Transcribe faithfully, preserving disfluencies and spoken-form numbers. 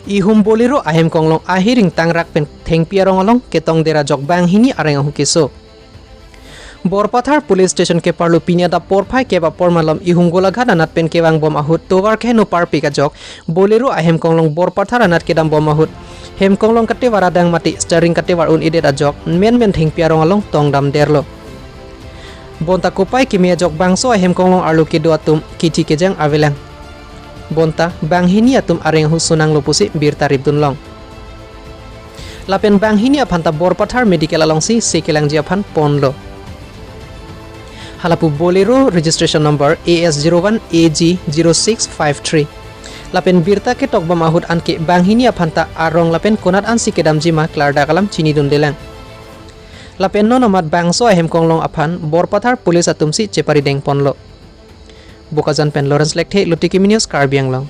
Ihum Bolero ahem konglong ahiring tangrak pen thengpi arong along ketongder ajok banghini areng ahu keso. Borpathar Police Station keparlo pini adap porphai kep apor malom ihum Golaghat anat pen kevangbom ahut tovar kheno parpik ajok Bolero ahem konglong Borpathar anat kedambom ahut hem konglong katevar adang mate steering katevar un-edet ajok menmen thengpi arong along tongdamderlo. Bonta kopai keme ajok bangso ahem konglong arlo kedo atum kithi kejang avelang. Bonta banghini atum areng ahu sonanglo pusi birta ripdunlong. Lapen banghini aphanta Borpathar Medical alongsi sekelangji aphan ponlo. Halapu Bolero registration number A S zero one A G zero six five three. Lapen birta ketokbom ahut anke banghini aphanta arong lapen konat ansi kedamji ma klardak alam chinidundelang. Lapen non amat bangso ahem konglong aphan Borpathar Police atumsi cheparideng ponlo. Bokajan pen Lawrence Lekthe, Lotiki News, Karbi Anglong.